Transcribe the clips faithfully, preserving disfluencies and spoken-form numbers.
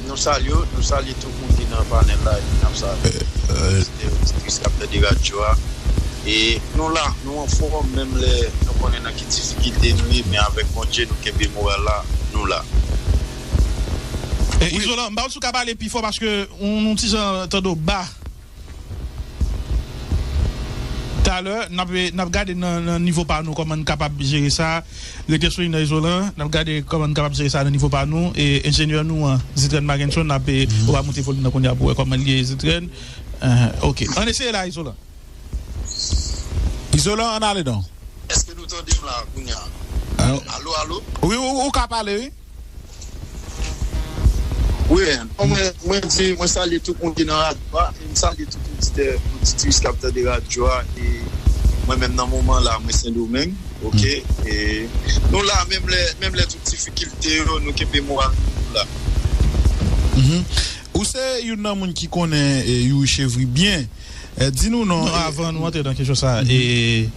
Nou salye w, nou salye tout moun ki nan panèl la epi n ap salye oditè, oditris k ap tande radyo a. E nou la, nou anfòm, menm lè nou konnen nan ki difikilte nou ye, men avèk Bondye, nou kenbe moral la, nou la. E, Izolan, m pa konn si w ka pale pi fò paske nou, nou ti jan tande w ba. Talè, n ap, n ap gade nan, nan nivo pa nou kòman n kapab jere sa. Rete sou liy nan, Izolan, n ap gade kòman n kapab jere sa nan nivo pa nou. E enjenyè nou an, Zitren Magenson, n ap, e, ou va moute volim nan kounye a pou wè kòman l ye, Zitren. Enhen, ok. Ann eseye la, Izolan. Izolan, ann ale non. Èske nou tande m la kounye a? Alo, alo? Wi, ou, ou ka pale, wi. Wi, non, mwen, mwen di, mwen salye tout moun ki nan radyo a, e m salye tout oditè, oditris k ap tande radyo a, e mwen menm nan moman la, mwen Sendomeng, ok? E nou la, menm lè, menm lè tout difikilte yo, nou kenbe moral nou la. Mhm. Ou se youn nan moun ki konnen, e, Youri Chevry byen. E, di nou non, non, e, avan nou antre nan kesyon sa, e,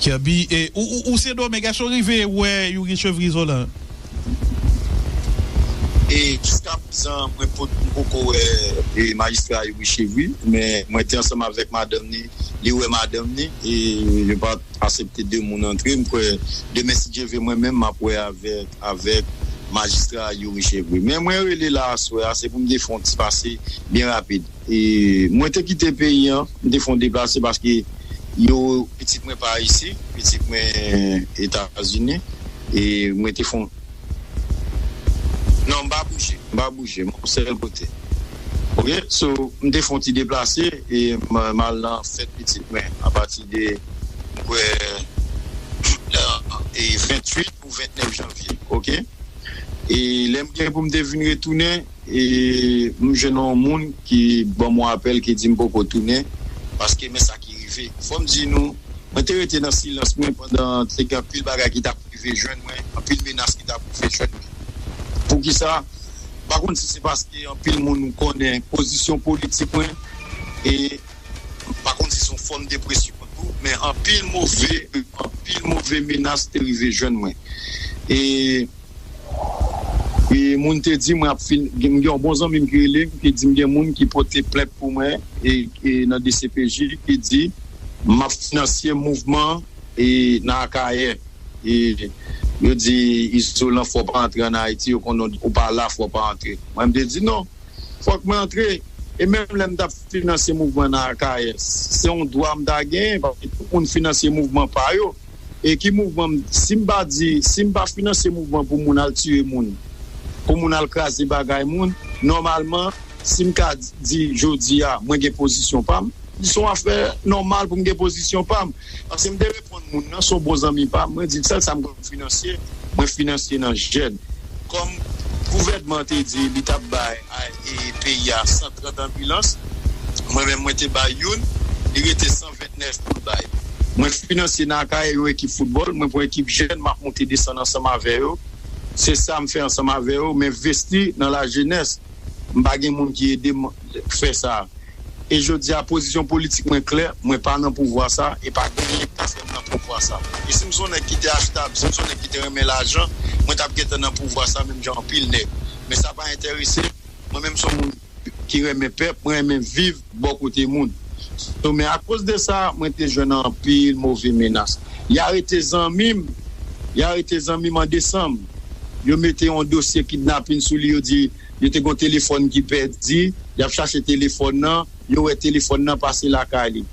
Kirby, e, ou, ou, ou Sendomeng, èske w rive wè Youri Chevry, Izolan? E jiska prezan, mwen pot-, m poko wè, e, majistra Youri Chevry, men mwen te ansanm avèk madanm ni, li wè madanm ni, e yo pa t aksepte de moun antre. M kwè demen, si Dye vle, mwen menm, m ap wè avèk, avèk majistra Youri Chevry. Men mwen rele la aswè a, se pou m te fè yon ti pase byen rapid. E mwen te kite peyi an, m te fè yon deplase paske yo, pitit mwen pa isi, pitit mwen Etazini, e mwen te fè yon, non, m pa bouje, m pa bouje, m yon sèl kote. Ok, so, m te fè yon ti deplase, e m, m al nan fèt pitit mwen, apati de, m kwè, e venntuit ou vennèf janvye, ok? E lè m gen pou m te vin retounen, e m jwenn yon moun ki ban m yon apèl ki di m poko tounen, paske men sa ki rive. Fò m di nou, mwen te rete nan silans mwen pandan te gen anpil bagay ki t ap rive jwenn mwen, anpil menas ki t ap rive jwenn mwen. Poukisa? M pa konn si se paske anpil moun konnen pozisyon politik mwen, e m pa konn si se yon fòm de presyon tou, men anpil move, anpil move menas te rive jwenn mwen. E E moun te di mwen ap fin, m gen yon bon zanmi m ki rele m, ki di m gen moun ki pote plent pou mwen, e, e nan D C P J, ki di m ap finanse mouvman, e, nan Akayè. E yo di, Izolan, fò w pa antre ann Ayiti, yo konnen w pa la, fò w pa antre. Mwen, m te di non. Fòk mwen antre. E menm lè m t ap finanse mouvman nan Akayè, se yon dwa m ta genyen, paske tout moun finanse mouvman pa yo. E ki mouvman m, si m pa di, si m pa finanse mouvman pou moun al tiye moun, pou moun al kraze bagay moun, nòmalman, si m ka di jodi a, mwen gen pozisyon pa m, se yon afè nòmal pou m gen pozisyon pa m. Paske m te reponn moun nan, se yon bon zanmi pa m, mwen di l sèl sa m konn finanse, mwen finanse nan jèn. Kòm gouvènman te di li t ap bay a, e, peyi a san trant anbilans, mwen menm mwen te bay youn, li rete san vennèf pou l bay. Mwen finanse nan Akayè yon ekip foutbòl, mwen pran ekip jèn, m ap monte desann ansanm avè yo. Se sa m fè ansanm avè yo, m envesti nan lajenès. M pa gen moun ki ede m fè sa. E jodi a, pozisyon politik mwen klè, mwen pa nan pouvwa sa, e pa genyen k ka fè m nan pouvwa sa. E si m se yon nèg ki te achtab, si m se yon nèg ki te renmen lajan, mwen t ap gentan nan pouvwa sa, menm jan anpil nèg. Men sa pa enterese m. Mwen menm se yon moun ki renmen pèp, mwen renmen viv bò kote moun. So, men akoz de sa, mwen te jwenn anpil move menas. Y arete zanmi m, y arete zanmi m an desanm. Yo mete yon dosye kidnapin sou li, yo di, yo te gen yon telefòn ki pèdi, y ap chache telefòn nan, yo wè telefòn nan pase lakay li.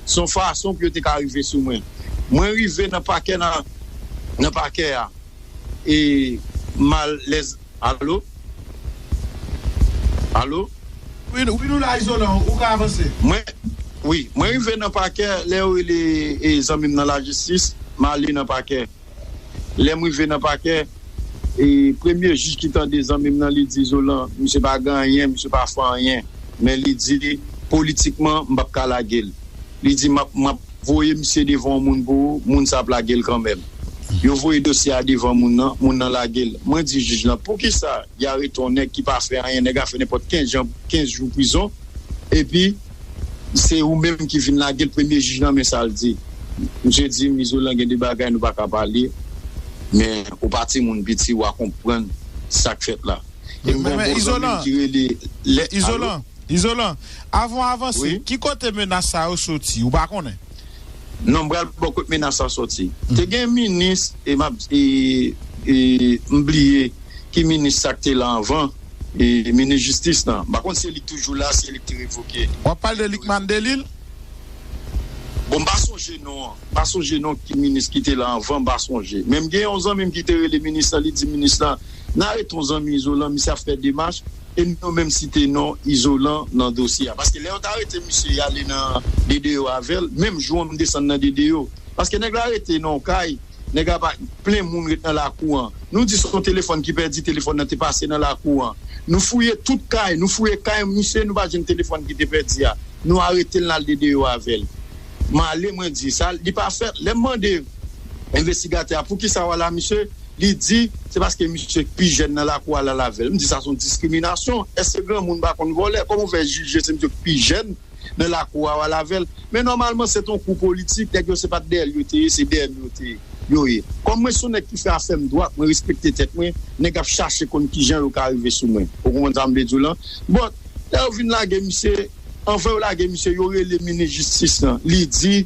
Se yon fason pou yo te ka rive sou mwen. Mwen rive nan pakè nan, nan pakè a. E m al lè, alo? Alo? Wi, nou, wi, nou la, Izolan, ou ka avanse. Mwen, wi, mwen rive nan pakè, lè yo rele, e, zanmi m nan lajistis, m ale nan pakè. Lè m rive nan pakè, e premye jij ki tande zanmi m nan, li di, Izolan, misye pa gen anyen, misye pa fè anyen. Men li di, politikman, m p ap ka lage l. Li di, m ap, m ap voye misye devan yon moun pou ou, moun sa ap lage l kanmenm. Yo voye dosye a devan moun nan, moun nan lage l. Mwen di jij lan, poukisa y arete yon nèg ki pa fè anyen, nèg la fè nenpòt kenz jan, kenz jou prizon, epi se ou menm ki vin lage l, premye jij lan, men sa l di. Misye di m, Izolan, gen de bagay nou pa ka pale, men ou pa timoun piti, w a konprann sa k fèt la. E m gen yon bon zanmi m ki rele Izolan. Izolan, avan w avanse, ki kote menas sa yo soti? Ou pa konnen? Non, m pral bò kote menas sa soti. Te gen minis, e m ap, e, e, m bliye ki minis sa k te la anvan, e, minis jistis lan. M pa konn si se li k toujou la, si se li k te revoke. W ap pale de Lucmane Delille? Bon, m pa sonje non an. M pa sonje non ki minis ki te la anvan, m pa sonje. Men m gen yon zanmi m ki te rele minis lan, li di minis lan, n arete yon zanmi Izolan, misye ap fè demach, e nou menm site non Izolan nan dosye a. Paske lè yo t arete misye, y ale nan D D O avè l, menm jou an m desann nan D D O. Paske nèg la rete nan yon kay, nèg la pa, plen moun ret nan lakou an. Nou di se yon telefòn ki pèdi, telefòn nan te pase nan lakou an. Nou fouye tout kay, nou fouye kay misye, nou pa jwenn telefòn ki te pèdi a. Nou arete l, n al D D O avè l. M ale, mwen di, sa, li pa fèt. Lè m mande envestigatè a, poukisa w al a misye, li di, se paske misye k pi jèn nan lakou a, l al avè l. M di, sa se yon diskriminasyon. Èske granmoun pa konn vòlè? Kòman w fè jije se misye k pi jèn nan lakou a, w al avè l? Men nòmalman, se t on kou politik. Nèg yo, se pa t dèyè l yo te ye, se dèyè m yo te, yo ye. Kòm mwen se yon nèg ki fè afè m dwat, mwen respekte tèt mwen, nèg ap chache konn kijan yo ka rive sou mwen. Ou konprann sa m vle di w lan? Bon, lè yo vin lage misye, anvan yo lage misye, yo rele minis jistis lan. Li di,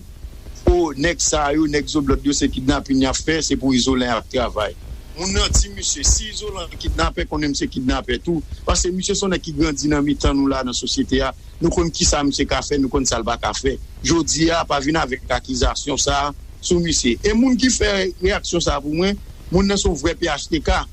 o, nèg sa yo, nèg zoblòd yo, se kidnapin y ap fè, se pou Izolan y ap travay. Moun nan di misye, si Izolan kidnapè, konnen m se kidnapè tou. Paske misye se yon nèg ki grandi nan mitan nou la, nan sosyete a. Nou konn kisa misye ka fè, nou konn sa l pa ka fè. Jodi a, pa vin avèk akizasyon sa a sou misye. E moun ki fè reyaksyon sa a pou mwen, moun nan se yon vrè P H T K.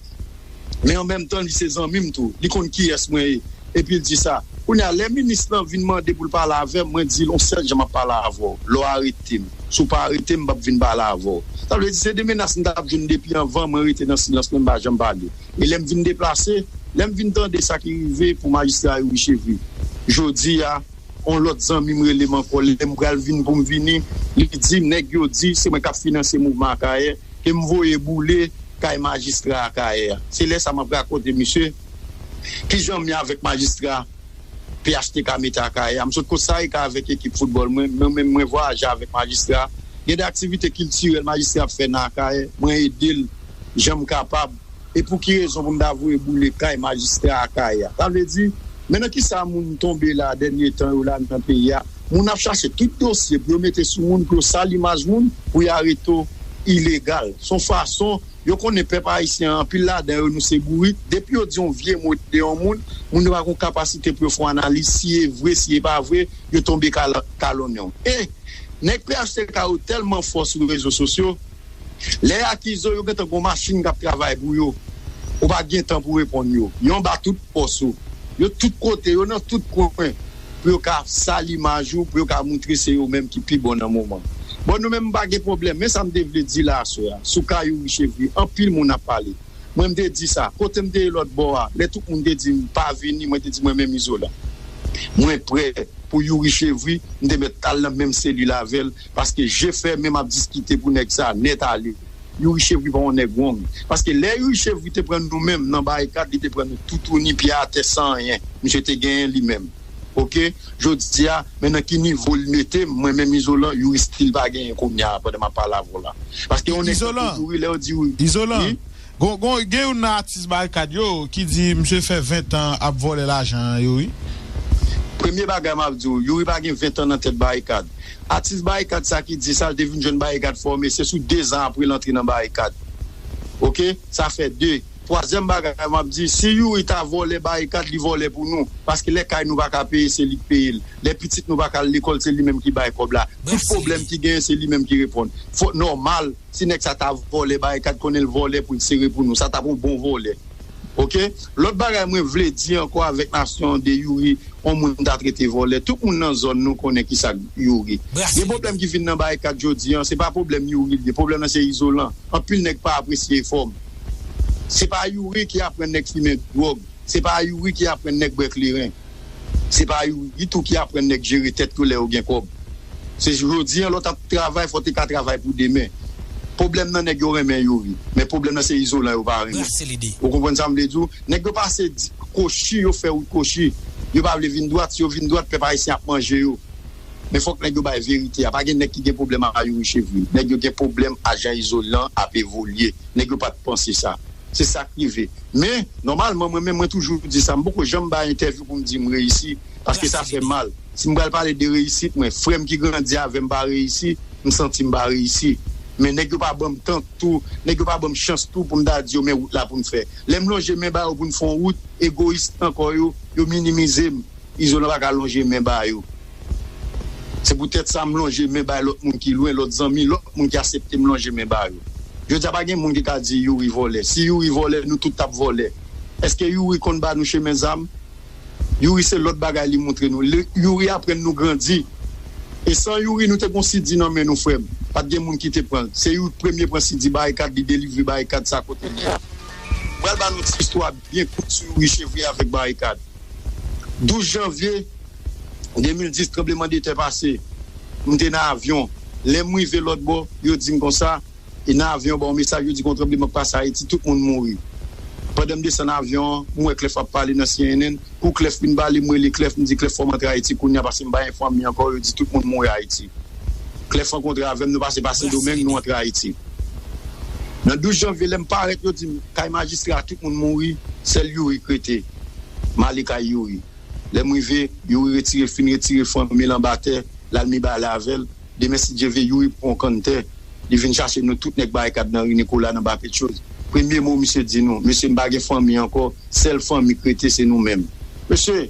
Men an menm tan, li se zanmi m tou. Li konn kiyès mwen ye. Epi l di sa. Kounye a, lè minis lan vin mande pou l pale avè m, mwen di l, yon sèl jan m ap pale avè w. Lè w arete m. Si w pa arete m, m p ap vin pale avè w. Sa vle di, se de menas m t ap jwenn depi anvan, mwen rete nan silans mwen, m pa janm pale. E lè m vin deplase, lè m vin tande sa ki rive pou majistra Youri Chevry, jodi a, yon lòt zanmi m rele m ankò, lè m pral vin pou m vini, li di m, nèg yo di, se mwen k ap finanse mouvman Akayè, ke m voye boule kay majistra Akayè a. Se lè sa m ap rakonte misye kijan m ye avèk majistra P H T K mete Akayè a. M sot Kostarika avèk ekip foutbòl mwen, mwen menm mwen vwayaje avèk majistra. Gen de aktivite kiltirèl majistra ap fè nan Akayè, mwen ede l jan m kapab. E pou ki rezon pou m ta voye boule kay majistra Akayè a? Sa vle di, men nan kisa moun tonbe la dènye tan yo la nan peyi a? Moun ap chache tout dosye pou yo mete sou moun, pou yo sal imaj moun, pou yo arete w ilegal. Se yon fason, yo konnen pèp ayisyen an, anpil ladan yo, nou se bourik. Depi yo di yon vye mo de yon moun, moun yo pa gen kapasite pou yo fè yon analiz, si e vre, si e pa vre, yo tonbe kal-, kalonnen w. E nèg P H T K yo tèlman fò sou rezo sosyo, lè y akize w, yo gentan gen yon machin k ap travay pou yo. Ou pa gen tan pou reponn yo. Yo anba tout pòs ou. Yo tout kote, yo nan tout kwen. Pou yo ka sal imaj ou, pou yo ka montre se yo menm ki pi bon nan moman. Bon, nou menm, m pa gen pwoblèm. Men sa m te vle di la aswè a, sou ka Youri Chevry, anpil moun ap pale. Mwen, m te di sa. Kote m te ye lòt bò a, lè tout moun te di m pa vini, mwen te di mwen menm Izolan, mwen prè pou Youri Chevry, m te mèt al nan menm selil avè l, paske je fèmen m ap diskite pou nèg sa nèt ale. Youri Chevry pa yon nèg wrong. Paske lè Youri Chevry te pran nou menm nan barikad, li te pran nou toutouni, pye atè, san anyen. Misye te genyen li menm. Oke? Jodi a, men nan ki nivo l mete m, mwen menm Izolan, Youri still pa genyen kounye a, pandan m ap pale avè w la. Paske yon nèg tankou Youri, lè yo di Youri, Izolan, wi? Gon, gon, gen youn nan atis Barikad yo ki di misye fè ven tan ap vòlè lajan an, Youri. Premye bagay m ap di w, Youri pa gen ven tan nan tèt Barikad. Atis Barikad sa ki di sa, l te vin jwenn Barikad fòme, se sou de zan apre l antre nan Barikad. Oke? Sa fè de. Twazyèm bagay m ap di, si Youri ta vòlè Barikad, li vòlè pou nou. Paske lè kay nou pa ka peye, se li k peye l. Lè pitit nou pa ka al lekòl, se li menm ki bay kòb la. Tout pwoblèm ki genyen, se li menm ki reponn. Fòk nòmal, si nèg sa ta vòlè Barikad, konnen l vòlè pou l sere pou nou. Sa t ap yon bon vòlè. Oke? Lòt bagay mwen vle di ankò avèk nasyon an de Youri, yon moun ta trete vòlè. Tout moun nan zòn nou konnen kisa k Youri. Gen pwoblèm ki vin nan Barikad jodi an, se pa pwoblèm Youri l ye. Pwoblèm nan se Izolan. Anpil nèg pa apresye efò m. Se pa Youri ki aprann nèg fimen dwòg. Se pa Youri ki aprann nèg bwè kleren. Se pa Youri tou ki aprann nèg jere tèt yo lè yo gen kòb. Se jodi an, lè w t ap travay, fò w te ka travay pou demen. Pwoblèm nan, nèg yo renmen Youri, men pwoblèm nan se Izolan yo pa renmen. Ou konprann sa m vle di w? Nèg yo pase di, Kochi, yo fè wout Kochi. Yo pa vle vin dwat, si yo vin dwat, pèp ayisyen ap manje yo. Men fòk nèg yo bay verite a. Pa gen nèg ki gen pwoblèm a Youri Chevry. Nèg yo gen pwoblèm a jan Izolan ap evolye. Nèg yo pa t panse sa. Se sa k rive. Men, nòmalman, mwen menm, mwen toujou di sa. M poko janm bay entèvyou pou m di m reyisi, paske sa fè mal. Si m pral pale de reyisit mwen, frè m ki grandi avè m pa reyisi, m santi m pa reyisi. Men nèg yo pa ban m tan tou, nèg yo pa ban m chans tou pou m ta di yo men wout la pou n fè. Lè m lonje men ba yo pou n fè yon wout, egoyis nan kò yo, yo minimize m. Izolan pa ka lonje men ba yo. Se poutèt sa m lonje men bay lòt moun ki lwen, lòt zanmi, lòt moun ki aksepte m lonje men ba yo. Jodi a pa gen moun ki ka di Youri vòlè. Si Youri vòlè, nou tout t ap vòlè. Èske Youri konn ba nou chemen zam? Youri se lòt bagay li montre nou. Youri aprann nou grandi. E san Youri, nou te gon sidi nan men nou, frè m. Pa t gen moun ki te pran l. Se Youri k premye pran sidi Barikad, li delivre Barikad sa kote l ye. M pral ba nou ti istwa byen kout sou Youri Chevrier avèk Barikad. Douz janvye de mil dis, tranblemanntè pase. M te nan avyon. Lè m rive lòt bò, yo di m konsa, e nan avyon, ba yon mesaj, yo di gon tranbleman k pase Ayiti, tout moun mouri. Pandan m desann avyon an, m wè Clef ap pale nan C N N. Kou Clef fin pale, m rele Clef, m di, Clef, fò m antre Ayiti kounye a, paske m pa gen fanmi ankò, yo di tout moun mouri Ayiti. Clef rankontre avè m, nou pase pa Sendomeng, nou antre Ayiti. Nan douz janvye, lè m parèt, yo di m, kay majistra, tout moun mouri, sèl Youri k rete. M ale kay Youri. Lè m rive, Youri retire, fin retire fanmi l anba tè, l al mibalè avè l. Demen, si Dye vle, Youri pran yon kann tè. Li vin chache nou tout nèg Barikad nan ri Nikola, nan Bapetyoz. Premye mo misye di nou, mesye, m pa gen fanmi ankò, sèl fanmi k rete, se nou menm. Mesye,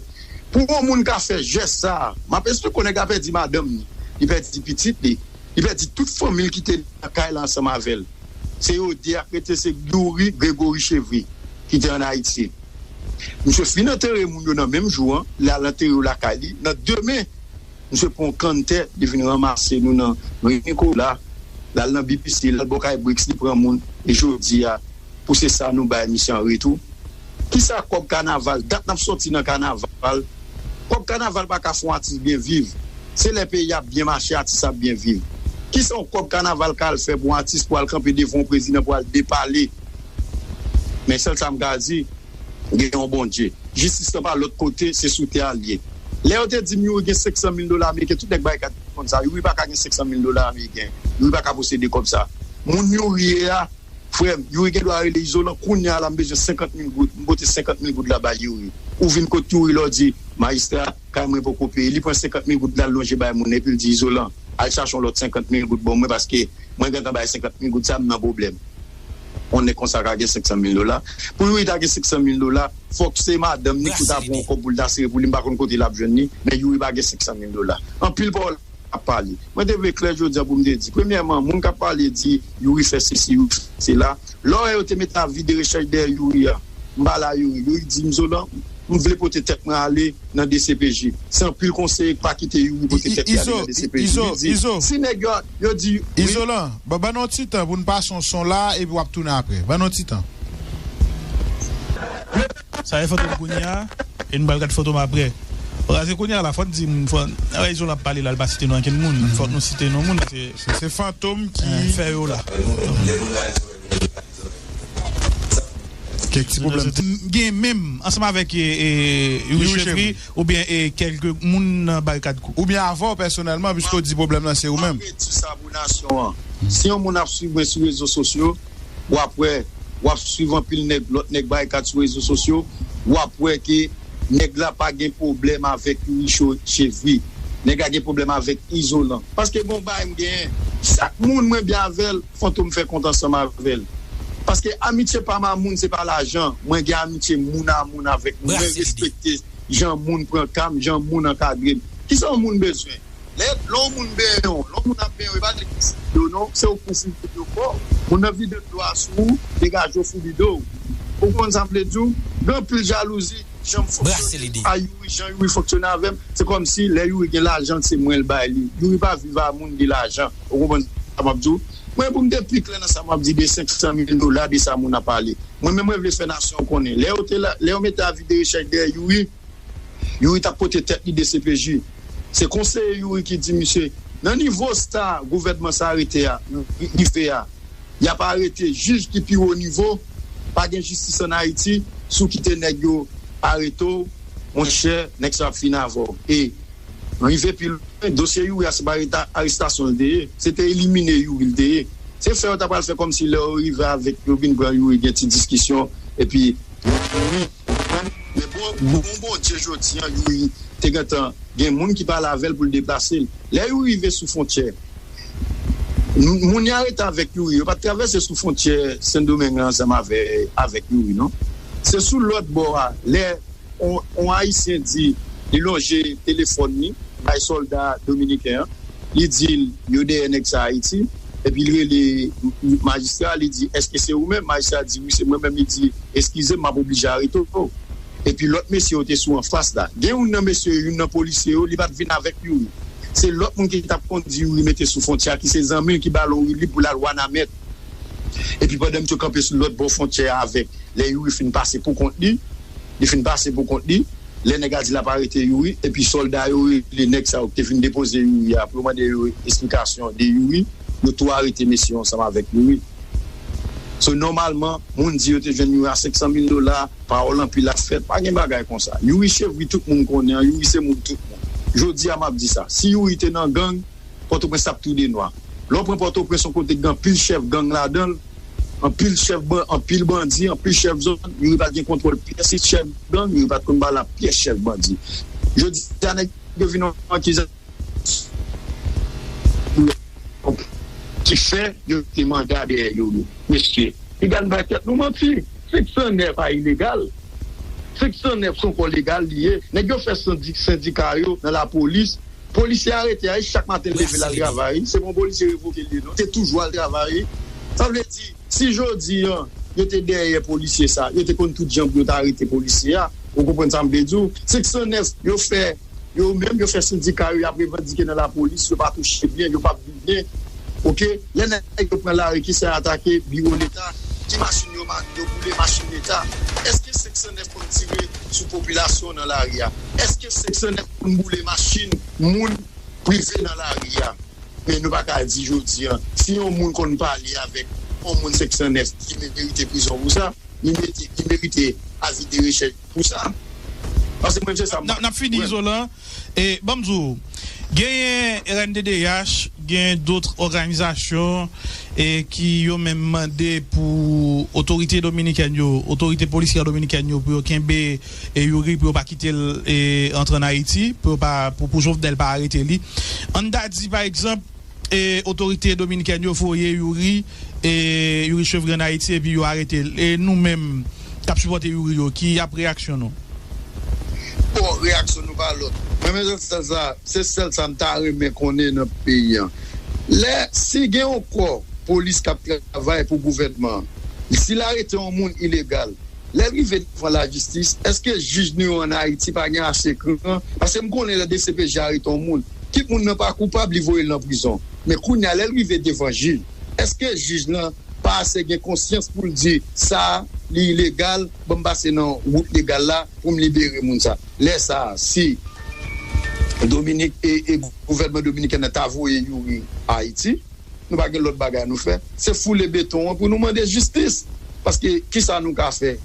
pou yon moun ka fè jès sa a, m ap esplike w, nèg la pèdi madanm li, li pèdi pitit li, li pèdi tout fanmi l ki te nan kay la ansanm avè l. Se yo de a k rete, se Youri, Gregory Chevry, ki te ann Ayiti. Misye fin antere moun yo nan menm jou an, li al antere yo lakay li. Nan demen, misye pran yon kann tè, li vin ranmase nou nan ri Nikola, l al nan B P C, l al bò kay Brix, li pran moun. E jodi a, pou se sa nou bay misye an retou. Kisa kòb kanaval? Dat n ap sòti nan kanaval. Kòb kanaval pa ka fè yon atis byen viv. Se lè peyi ap byen mache, atis ap byen viv. Kisa yon kòb kanaval ka al fè pou yon atis, pou al kanpe devan yon prezidan, pou al depale? Men sèl sa m ka di, gen yon Bondye. Jistis lan pa lòt kote, se sou tè a l ye. Lè yo te di m Youri gen senk san mil dola ameriken, tout nèg Barikad konn sa. Youri pa ka gen senk san mil dola ameriken. Youri pa ka posede kòb sa. Moun Youri ye a, frè m, Youri gen dwa rele Izolan, kounye a la, m bezwen senkant mil goud. M pote senkant mil goud la bay Youri. Ou vin kot Youri la, w di, majistra, kay mwen poko peye. Li pran senkant mil goud la, l lonje bay moun, epi l di, Izolan, al chache yon lòt senkant mil goud ban mwen, paske mwen gentan bay senkant mil goud sa, m nan pwoblèm. Yon nèg konsa ka gen senk san mil dola. Pou Youri ta gen senk san mil dola, fòk se madanm ni ki ta pran yon kòb pou l ta sere pou li, m pa konn kote l ap jwenn li, men Youri pa gen senk san mil dola. Anpil pawòl ap pale. Mwen te vle klè jodi a pou m te di, premyèman, moun k ap pale di Youri fè sesi, Youri fè sela. Lè w wè yo te mete avi de rechèch dèyè Youri a, m pale a Youri. Youri di m, Zolan, m vle pote tèt mwen ale nan D C P J. Se anpil konseye k pa kite Youri pote tèt li ale nan D C P J. Li di, si nèg yo, yo di, wi. Izolan, ban, ban nou yon ti tan pou n pase yon son la, epi w ap tounen apre. Ban nou yon ti tan. Sa e Fantom kounye a, e n pral gad Fantom apre. Paske kounye a la, fò n di, fò, a, Izolan ap pale la, l pa site non ankenn moun. Fòk nou site non moun, se, se, se Fantom ki fè yo la. Kèk ti pwoblèm. Gen menm, ansanm avèk, e, e, Youri Chevry, oubyen, e, kèlke moun nan Barikad Crew. Oubyen avè w pèsonèlman, piske w di pwoblèm nan se ou menm. M ap redi sa pou nasyon an. Si yon moun ap swiv mwen sou rezo sosyo, w ap wè, w ap swiv anpil nèg, lòt nèg Barikad sou rezo sosyo, w ap wè ke nèg la pa gen pwoblèm avèk Youri Cho-, Chevry. Nèg la gen pwoblèm avèk Izolan. Paske bon bagay m genyen. Chak moun mwen byen avè l, Fantom fè kont ansanm avè l. Paske amitye pa m a moun, se pa lajan. Mwen gen amitye moun a moun avèk moun. Mwen respekte jan moun pran ka m, jan moun ankadre m. Kisa yon moun bezwen? Lè, lè yon moun benyen w, lè yon moun ap benyen w, e pa nèg ki foubi w non, se ou k pou foubi w kò. Moun nan vide dlo a sou ou, degaje w foubi do w. Ou konprann sa m vle di w? Gen anpil jalouzi, jan m fonksyone a Youri, jan Youri fonksyone avè m, se kòmsi lè Youri gen lajan, se mwen l bay li. Youri pa viv a moun de lajan. Ou konprann sa m ap di w? Mwen, pou m te pi klè nan sa m ap di de senk san mil dola, de sa moun ap pale. Mwen menm, mwen vle fè nasyon an konnen. Lè yo te la, lè yo mete avi de rechèch dèyè Youri, Youri t ap pote tèt li D C P J. Se konseye Youri ki di misye, nan nivo sa gouvènman sa arete a, rive a, y ap arete jij ki pi wo nivo, pa gen jistis ann Ayiti, si w kite nèg yo arete w, monchè, nèg sa ap fini avè w. E rive pi lwen, dosye Youri a se pa areta-, arestasyon l te ye, se te elimine Youri l te ye. Se fè yo ta pral fè kòmsi lè yo rive avèk yo vin pran Youri gen ti diskisyon, epi Youri, men bon, bon Bondye jodi an, Youri te gentan gen moun ki pale avè l pou l deplase l. Lè Youri rive sou fwontyè, moun y arete avèk Youri, yo pa t travèse sou fwontyè Sendomeng lan ansanm avè, avèk Youri, non. Se sou lòt bò a, lè on, on Ayisyen di, li lonje telefòn li bay sòlda dominiken an, li di l, yo dèyè nèg sa Ayiti, epi li rele majistra, li di, èske se ou menm? Majistra di, wi, se mwen menm. Li di, eskize m, m ap oblije arete w. Epi lòt mesye yo te sou anfas la. Gen youn nan mesye yo, youn nan polisye yo, li pa t vin avèk Youri. Se lòt moun ki t ap kondui Youri mete sou fwontyè a, ki se zanmi l ki ba l on woulib pou l al Wanament. Epi pandan misye kanpe sou lòt bò fwontyè a avèk, lè Youri fin pase pou kont li, li fin pase pou kont li, lè nèg la di l ap arete Youri, epi sòlda yo rele nèg sa yo ki te vin depoze Youri a pou yo mande yo esplikasyon de Youri, yo tou arete mesye yo ansanm avèk Youri. So, nòmalman, moun di yo te jwenn Youri a senk san mil dola, pawòl anpil ap fèt, pa gen bagay konsa. Youri chevri tout moun konnen an, Youri se moun tout moun. Jodi a, m ap di sa, si Youri te nan gang, Pòtoprens t ap tou de nwa. Lè w pran Pòtoprens, yon kote ki gen anpil chèf gang ladan l, anpil chèf ban-, anpil bandi, anpil chèf zòn, Youri pa t gen kontwòl pyès chèf gang, Youri pa t konn pale ak pyès chèf bandi. Jodi a, nèg yo vin yon akizasyon ki fè yo te manda dèyè Youri. Mesye, piga n bay tèt nou manti. Senk san nèf pa ilegal. Senk san nèf se yon kò legal li ye. Nèg yo fè sandi-, sendika yo nan lapolis. Polisye arete a, chak maten l leve l al travay. Se pa yon polisye revoke l ye, non. Te toujou al travay. Sa vle di, si jodi an, yo te dèyè polisye sa, yo te konn tout jan pou yo ta arete polisye a. Ou konprann sa m vle di w? Senk san nèf, yo fè, yo menm, yo fè sendika yo, y ap revandike nan lapolis, yo pa touche byen, yo p ap viv byen. Oke? Lè nèg yo pran lari, ki sa y atake? Biwo Leta. Ki machin yo ma-, yo boule? Machin Leta. Èske senk san nèf konn tire sou popilasyon nan lari a? Èske senk san nèf konn boule machin moun prive nan lari a? Men nou pa ka di jodi an, si yon moun konn pale avèk yon moun senk san nèf ki merite prizon pou sa, li merite, li merite avi de rechèch pou sa. Paske mwen, se sa m. N ap, n ap fini, Izolan. E, ban m di w, genyen R N D D H, gen dòt òganizasyon, e, ki yo menm mande pou otorite dominikèn yo, otorite polisyè dominikèn yo, pou yo kenbe, e, Youri, pou yo pa kite l, e, antre ann Ayiti, pou yo pa, pou, pou Jovenel pa arete li. Ann ta di, pa egzanp, e, otorite dominikèn yo voye Youri, e, Youri Chevry ann Ayiti, epi yo arete l. E nou menm k ap sipòte Youri yo, ki ap reyaksyon nou? Bon, reyaksyon nou pa lòt. Mwen menm, se sèl sa, se sèl sa m ta renmen konnen nan peyi an. Lè, si gen yon kò polis k ap travay pou gouvènman an, si l arete yon moun ilegal, lè l rive devan lajistis, èske jij nou yo ann Ayiti pa gen ase kran? Paske m konnen lè D C P J arete yon moun, kit moun nan pa koupab, li voye l nan prizon. Men kounye a, lè l rive devan jij, èske jij lan pa ase gen konsyans pou l di, sa a, li ilegal, ban m pase nan wout legal la pou m libere moun sa a? Lè sa a, si Dominik e, e gouvènman dominiken an ta voye Youri Ayiti, nou pa gen lòt bagay nou fè. Se foule beton an pou nou mande jistis. Paske kisa nou ka fè?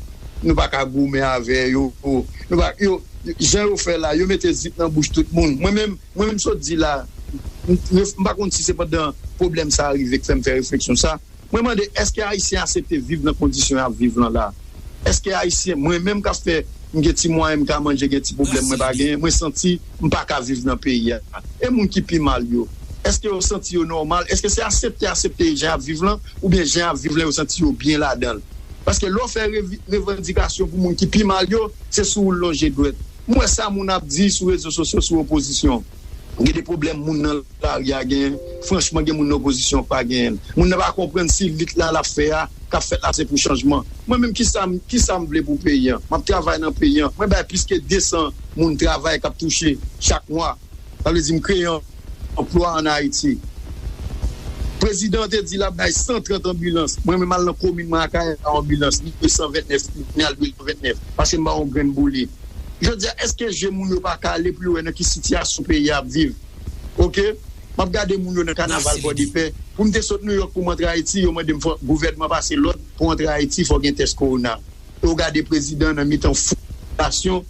Nou pa ka goumen avè yo. Nou pa, yo, jan yo fè la, yo mete zip nan bouch tout moun. Mwen menm, mwen menm sot di la, m, m, m pa konn si se pandan pwoblèm sa a rive k fè m fè refleksyon sa. Mwen mande, èske Ayisyen aksepte viv nan kondisyon y ap viv lan la? Èske Ayisyen, mwen menm k ap fè, m gen ti mwayen, m ka manje, gen ti pwoblèm mwen pa genyen, mwen santi m pa ka viv nan peyi a? E moun ki pi mal yo, èske yo santi yo nòmal? Èske se aksepte, aksepte jan y ap viv lan, oubyen jan y ap viv lan, yo santi yo byen ladan l? Paske lè w fè revi-, revandikasyon pou moun ki pi mal yo, se sou ou l lonje dwèt. M wè sa moun ap di sou rezo sosyo sou opozisyon. Gen de pwoblèm moun nan lari a genyen. Franchman, gen moun nan opozisyon k pa genyen l. Moun nan pa konprann si lit la l ap fè a, k ap fèt la, se pou chanjman. Mwen menm, kisa m, kisa m vle pou peyi an? M ap travay nan peyi an. Mwen bay plis ke de san moun travay k ap touche chak mwa. Sa vle di m kreye anplwa ann Ayiti. Prezidan an te di l ap bay san trant anbilans. Mwen menm al nan komin mwen Akayè, pa anbilans, li dwe san vennèf, li al dwe san vennèf. Paske m pa yon grenn boule. Jodi a, èske je moun yo pa kale pou yo wè nan ki sitiyasyon peyi a ap viv? Oke? M ap gade moun yo nan kanaval Pòdepè. Pou m te sot Nouyòk pou m antre Ayiti, yo mande m fò gouvènman pase lòd pou antre Ayiti, fò gen tès kowona. E w gade prezidan nan mitan foul popilasyon,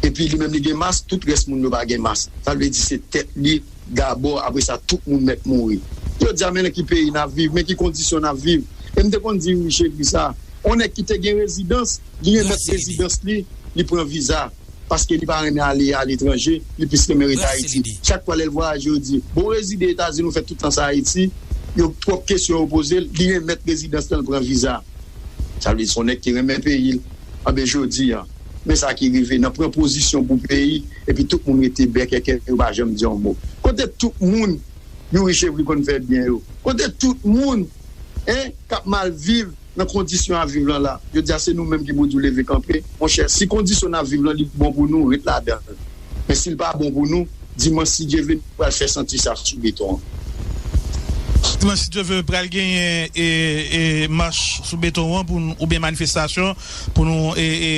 epi li menm li gen mas, tout rès moun yo pa gen mas. Sa vle di se tèt li dabò, apre sa tout moun mèt mouri. Jodi a, men nan ki peyi n ap viv, men ki kondisyon n ap viv. E m te konn di Youri Chevry sa, yon nèg ki te gen rezidans, li remèt rezidans li, li pran viza. Paske li pa renmen ale aletranje, li plis renmen ret Ayiti. Chak fwa lè l vwayaje, yo di, bon, ou rezide Etazini, ou fè tout tan sa Ayiti, yo twòp kesyon yo poze l, li remèt rezidans lan, l pran viza. Sa vle di se yon nèg ki renmen peyi l. Anben jodi a, men sa ki rive, nan pran pozisyon pou peyi, epi tout moun rete bèkèkè, yo pa janm di yon mo. Kote tout moun Youri Chevry konn fè byen yo? Kote tout moun, en, k ap mal viv nan kondisyon ap viv lan la? Jodi a, se nou menm ki pou di w leve kanpe. Monchè, si kondisyon n ap viv lan, li bon pou nou, ret ladan l. Men si l pa bon pou nou, dimanch, si Dye vle, nou pral fè santi sa sou beton an. Dimanch, si Dye vle, pral genyen e, e, mach sou beton an pou nou, oubyen manifestasyon pou nou e, e,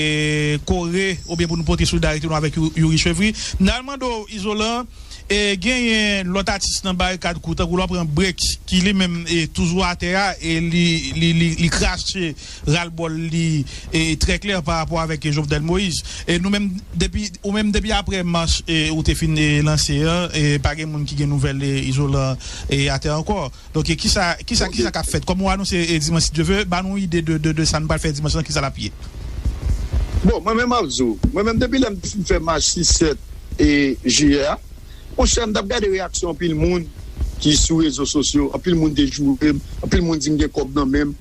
kore oubyen pou nou pote solidarite nou avèk Youri Chevry. N al mande w, Izolan, e genyen lòt atis nan Barikad Kou, tankou lè w pran Brek, ki li menm e toujou atè a, e li, li, li, li krache ralbòl li e trè klè pa rapò avèk Jovenel Moïse. E nou menm, depi, ou menm, depi aprè mach e ou te fin e lanse an, e pa gen moun ki gen nouvèl e Izolan e atè ankò. Donk, e kisa, kisa, kisa k ap fèt? Kòm ou anonse e dimanch, si Dye vle, ba nou ide de, de, de sa n pral fè dimanch lan, kisa l ap ye? Bon, mwen menm, m ap di w, mwen menm, depi lè m fin fè mach sis, sèt e jiyè a, monchè, m t ap gade reyaksyon anpil moun ki sou rezo sosyo, anpil moun te joure m, anpil moun di m gen kòb nan men m.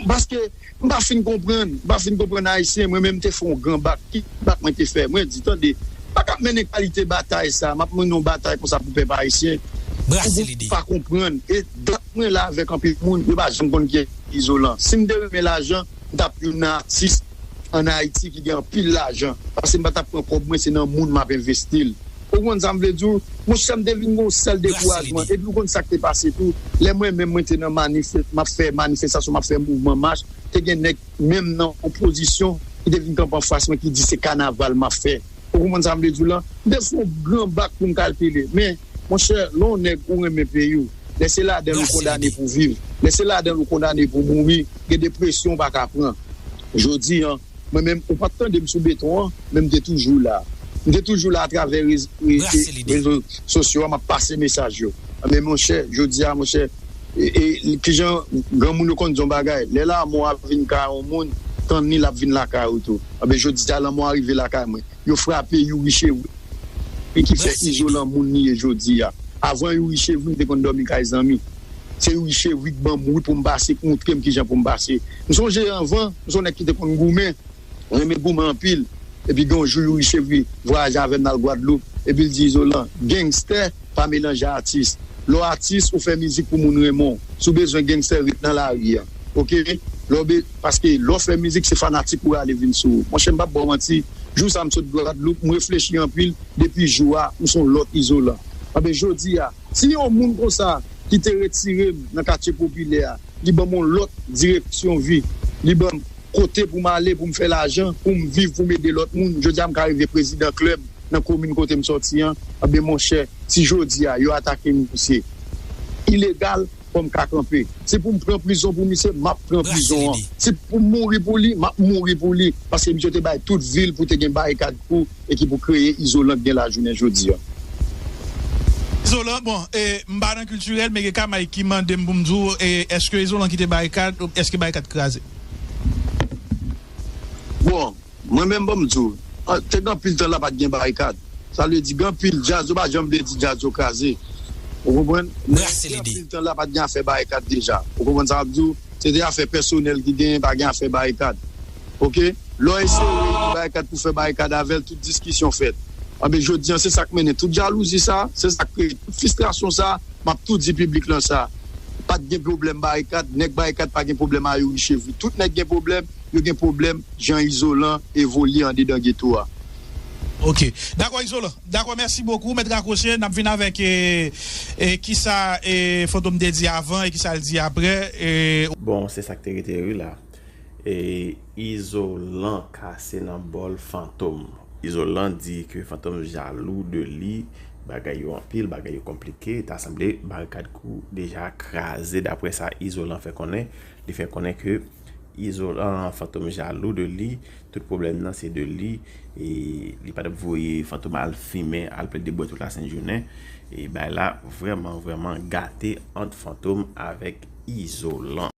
Paske m pa fin konprann, m pa fin konprann Ayisyen, mwen menm, m te fè yon gran bak. Ki bak mwen te fè? Mwen di, tande, m pa ka ap mennen kalite batay sa, m ap mennen yon batay konsa pou pèp ayisyen, pou group pa konprann. E dat mwen la avèk anpil moun, yo pa janm konn kiyès Izolan. Si m te renmen lajan, m t ap youn nan atis ann Ayiti ki gen anpil lajan. Paske m pa t ap pran kòb mwen, se nan moun m ap envesti l. Ou konprann sa m vle di w? Monchè, m te vin gen yon sèl dekourajman. Epi ou konn sa k te pase tou? Lè mwen menm mwen te nan manifè, m ap fè manifestasyon, m ap fè mouvman mach, te gen nèg menm nan opozisyon ki te vin kanpe anfas mwen ki di se kanaval m ap fè. Ou konprann sa m vle di w lan? M te sou yon gran bak pou m kalkile. Men, monchè, lè yon nèg ou renmen peyi w, lè se ladan l ou kondane pou viv, lè se ladan l ou kondane pou mouri, gen de presyon ou pa ka pran. Jodi a, mwen menm, ou pa t tande m sou beton an, men m te toujou la. M te toujou la atravè rez- re- e- rezo sosyo a, m ap pase mesaj yo. Men monchè, jodi a, monchè, e, e, kijan granmoun yo konn di yon bagay, lè lanmò a vin kay yon moun, tann li l ap vin lakay ou tou. Anben, jodi a, lanmò a rive lakay mwen. Yo frape Youri Chevry ki fè Izolan moun li ye jodi a. Avan Youri Chevry, m te konn dòmi kay zanmi. Se Youri Chevry k ban m wout pou m pase, k montre m kijan pou m pase. M sonje anvan, m se yon nèg ki te konn goumen, renmen goumen anpil. Epi gen yon jou Youri Chevry vwayaje avè m n al Gwadloup, epi l di, Izolan, gangstè pa melanje atis. Lè w atis, ou fè mizik pou moun renmen w. Si w bezwen gangstè, ret nan lari a. Oke? Lè w be- paske lè w fè mizik, se fanatik ou rale vin sou ou. Monchè, m p ap ba w manti, jou sa m sot Gwadloup, m reflechi anpil, depi jou a, m se yon lòt Izolan. Anben, jodi a, si yon moun konsa ki te retire m nan katye popilè a, li ban m yon lòt direksyon vi, li ban m kote pou m ale, pou m fè lajan, pou m viv, pou m ede lòt moun, jodi a m ka rive prezidan klèb nan komin kote m sòti an, anben monchè, si jodi a yo atake misye ilegal, fò m ka kanpe. Si pou m pran prizon pou misye, m ap pran prizon an. Si pou m mouri pou li, m ap mouri pou li. Paske misye te bay tout vi l pou te gen Barikad Kou e ki pou kreye Izolan k gen lajounen jodi a. Izolan, bon, e, m pa nan kiltirèl, men gen Kamay ki mande m pou m di w, e, èske Izolan kite Barikad, èske Barikad kraze? Bon, mwen menm, ban m di w, an, te gen anpil tan la pa t gen Barikad. Sa vle di, gen anpil djaz, yo pa janm vle di djaz yo kraze. Ou konprann? Men, gen anpil tan la pa t gen afè Barikad deja. Ou konprann sa m ap di w? Se te afè pèsonèl ki genyen, pa gen afè Barikad. Oke? Lè w eseye di Barikad pou fè Barikad avè l, tout diskisyon fèt. Anben, jodi a, se sa k mennen tout jalouzi sa, se sa k kreye tout fristrasyon sa, m ap tou di piblik lan sa. Pa t gen pwoblèm Barikad, nèg Barikad pa gen pwoblèm a Youri Chevry. Tout nèg gen pwoblèm, yo gen pwoblèm jan Izolan evolye andedan geto a. Ok. Dakò, Izolan. Dakò, mèsi bokou. Mèt rakwoche, n ap vin avèk e, e, kisa e, Fantom te di avan e kisa l di aprè. E... Bon, se sa k te rete wi la. E, Izolan kase nan bòl Fantom. Izolan di ke Fantom jalou de li, bagay yo anpil, bagay yo konplike, ta sanble Barikad Kou deja kraze, daprè sa Izolan fè konnen. Li fè konnen ke Izolan, Fantom jalou de li, tout pwoblèm nan se de li, e li pa t ap voye Fantom al fimen, al plede bwè tout lasent jounen, e bagay la vrèman, vrèman gate ant Fantom avèk Izolan.